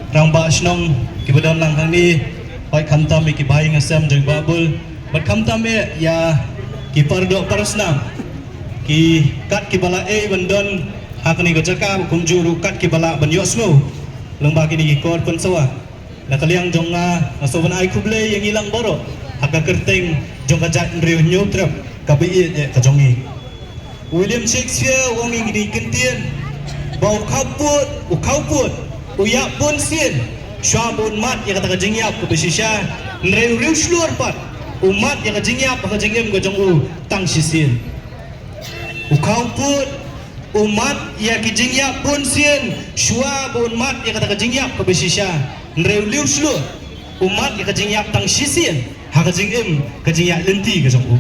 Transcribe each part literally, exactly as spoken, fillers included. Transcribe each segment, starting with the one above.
Rangbah shnong kiba don lang hangne, hoi khamtam ïa ki bahaïing hasem jong Bah Bul, bad khamtam ïa ki pardoh parasnam, ki kat kiba la ei ban don ha kane ka jaka, kumjuh ruh kat kiba lah ban ïohsngew lyngba kine ki kor pynsawa. Na ka liang jong nga, nga sngewbha ban ai khublei ïa ngi lang baroh ha ka kyrteng jong ka jaitbynriew Hynñiewtrep kaba ïeit eh ka jong ngi. William Shakespeare u ong ïa kine ki kyntien ba u khawpud, u khawpud u ïap bun sien shuwa ba un mad ïa kata ka jingïap kaba shisha, hynrei u riewshlur pat u mad ïa ka jingïap ha ka jingim ka jong u tang shisien. U khawpud u mad ïa ki jingïap bun sien shuwa ba un mad ïa kata ka jingïap kaba shisha, hynrei u riewshlur u mad ïa ka jingïap tang shisien ha ka jingim, ka jingïaid lynti ka jong u.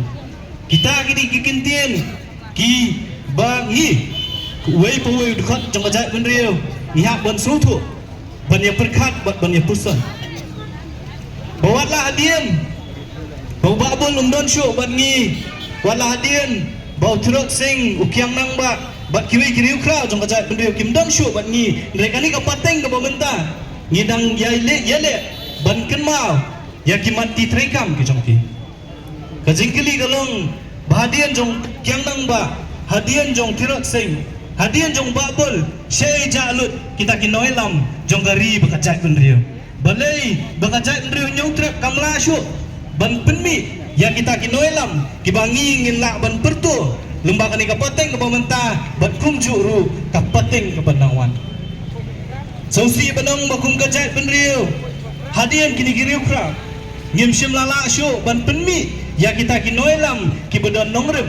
Kita ki dei ki kyntien kiba ngi, uwei pa uwei u dkhot jong ka jaitbynriew, ngi hap ban sngewthuh ban ïa pyrkhat bad ban ïa puson. Ba wat la hadien ba u Bah Bul um don shuh bad ngi, wat la hadien ba u Tirot Sing, u Kiang Nangbah bad kiwei ki riewkhraw jong ka jaitbynriew kim don shuh bad ngi, hynrei kane ka pateng kaba mynta ngi dang ïaleh ïaleh ban kynmaw ïa ki mat ki treikam ki jong ki. Ka jingkylli ka long ba hadien jong Kiang Nangbah, hadien jong Tirot Sing, hadien jong Bah Bul, shaei jah lut kita ki nongïalam jong ka ri bad ka jaitbynriew? Balei ba ka jaitbynriew Hynñiewtrep kam lah shuh ban pynmih ïa kita ki nongïalam kiba ngi ngin lah ban pyrto lyngba kane ka pateng kaba mynta bad kumjuh ruh ka pateng kaba nang wan? Sngewsih ban ong ba kum ka jaitbynriew, hadien kine ki riewkhraw ngim shym la lah shuh ban pynmih ïa kita ki nongïalam kiba don nongrim,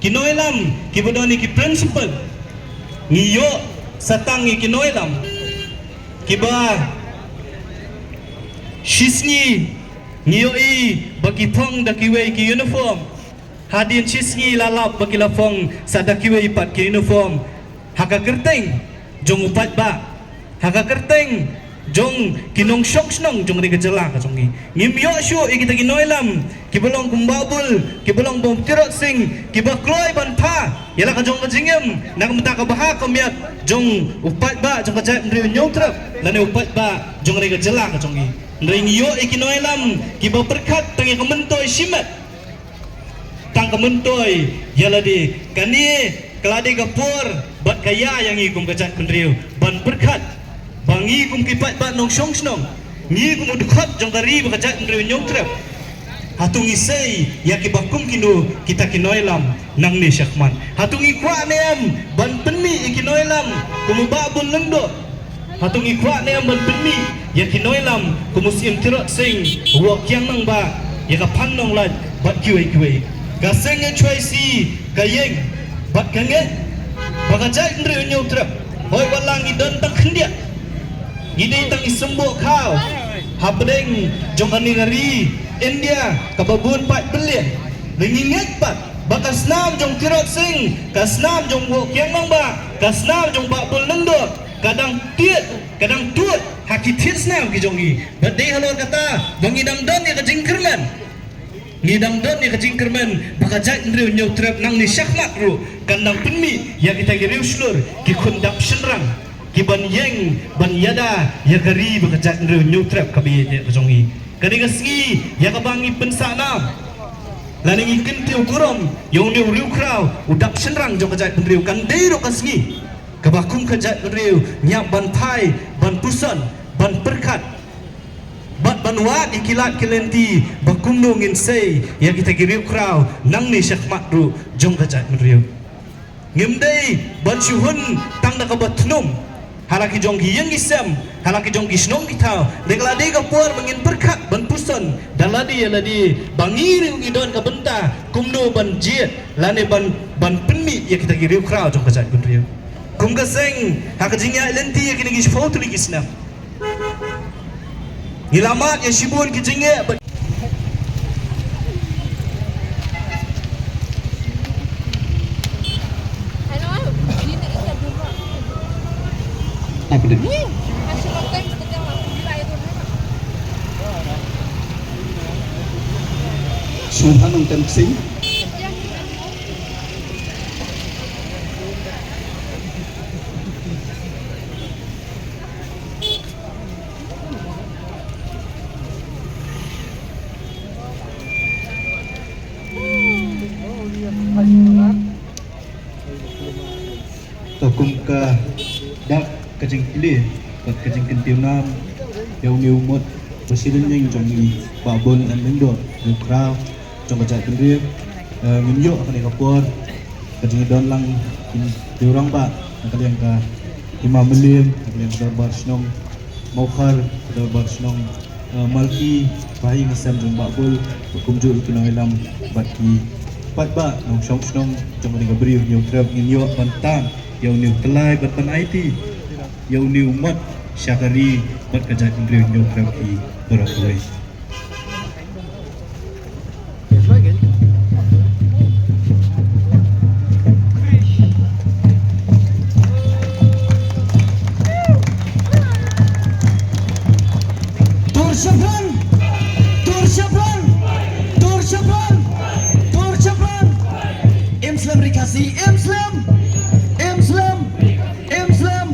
ki nongïalam kiba don ïa ki principle. Ngi ïoh sa tang ïa ki nongïalam kiba shisngi ngi ïohi ba ki phong da kiwei ki uniform. Hadien shisngi la lap ba ki la phong sa da kiwei pat ki uniform ha ka kyrteng jong u paidbah, ha ka kyrteng jong ki nongshong shnong jong kane ka jylla ka jong ngi. Ngim ïoh shuh ïa kita ki nongïalam kiba long kum Bah Bul, kiba long kum Tirot Sing, kiba kloi ban pha ïa la ka jong ka jingim na ka bynta ka bha ka miat jong u paidbah jong ka jaitbynriew Hynñiewtrep lane u paidbah jong kane ka jylla ka jong ngi. Hynrei ngi ïoh ïa ki nongïalam kiba pyrkhat tang ïa ka myntoi shimet, tang ka myntoi ïa lade. Kane ka la dei ka por bad ka ïa ïa ngi kum ka jaitbynriew ban pyrkhat ba ngi kum ki paidbah nongshong shnong, ngi kum u dkhot jong ka ri bad ka jaitbynriew Hynñiewtrep, hato ngi sei ïa kiba kum kino kita ki nongïalam nangne shakhmat? Hato ngi kwah ne em ban pynmih ïa ki nongïalam kum u Bah Bul Lyngdoh? Hato ngi kwah ne em ban pynmih ïa ki nongïalam kum u Syiem Tirot Sing, u Woh Kiang Nangbah, ïa ka Phan Nonglait bad kiwei kiwei? Ka seng H Y C ka ïeng bad ka ngeit ba ka jaitbynriew Hynñiewtrep, hooid, wat la ngi don tang khyndiat, ngi dei tang i symboh khaw hapdeng jong kane ka ri India kaba bun paid byllian, hynrei ngi ngeit pat ba ka snam jong Tirot Sing, ka snam jong u Woh Kiang Nangbah, ka snam jong Bah Bul Lyngdoh ka dang tied, ka dang tuid ha ki thied snam ki jong ngi. Bad dei halor kata ba ngi dang don ïa ka jingkyrmen, ngi dang don ïa ka jingkyrmen ba ka jaitbynriew Hynñiewtrep nangne shakhmat ruh kan dang pynmih ïa kita ki riewshlur, ki khun dap shynrang, ki ban ïeng ban ïada ïa ka ri bad ka jaitbynriew Hynñiewtrep kaba ïeit ka jong ngi. Kane ka sngi ïa kaba ngi pynsah nam lane ngi kyntiew burom ïa une u riewkhraw u dap shynrang jong ka jaitbynriew, kan dei ruh ka sngi kaba kum ka jaitbynriew ngi hap ban phai, ban puson, ban pyrkhat bad ban wad ïa ki lad ki lynti ba kumno ngin sei ïa kita ki riewkhraw nangne shakhmat ruh jong ka jaitbynriew. Ngim dei ban shu hun tang da kaba thnum ha la ki jong ki ïing ki sem, ha la ki jong ki shnong ki thaw. Dei ka la dei ka por ba ngin pyrkhat ban puson da lade ïa lade ba ngi ruh ngi don ka bynta kumno ban jied lane ban, ban pynmih ïa kita ki riewkhraw jong ka jaitbynriew. Kum ka seng, ha ka jingïaid lynti ïa kine ki shiphew tylli ki snem, ngi la mad ïa shibun ki jingeh ba Sngewbha nongtem ksing. Kum ka dak ka jingplie bad ka jingkyntiew nam ïa une u mot ba shi lyngnyeng jong i Bah Bul M Lyngdoh, u khraw jong ka jaitbynriew. Eh, ngin ïoh ha kane ka por ka jingdon lang ki rangbah na ka liang ka Hima Mylliem, na ka liang ka Dorbar Shnong Mawkhar, ka Dorbar Shnong, eh, Malki, ba ha ïing ha sem jong Bah Bul, bad kumjuh ïa ki nongïalam bad ki paidbah nongshong shnong jong kane ka Bri u Hynñiewtrep. Ngin ïoh ban tang ïa une u tyllai bad ban aiti ïa une u mot sha ka ri bad ka jaitbynriew Hynñiewtrep hi baroh kawei. Tur shaphrang, tur shaphrang, tur shaphrang, tur shaphrang. Im slem ri Khasi, im slem, im slem, im slem.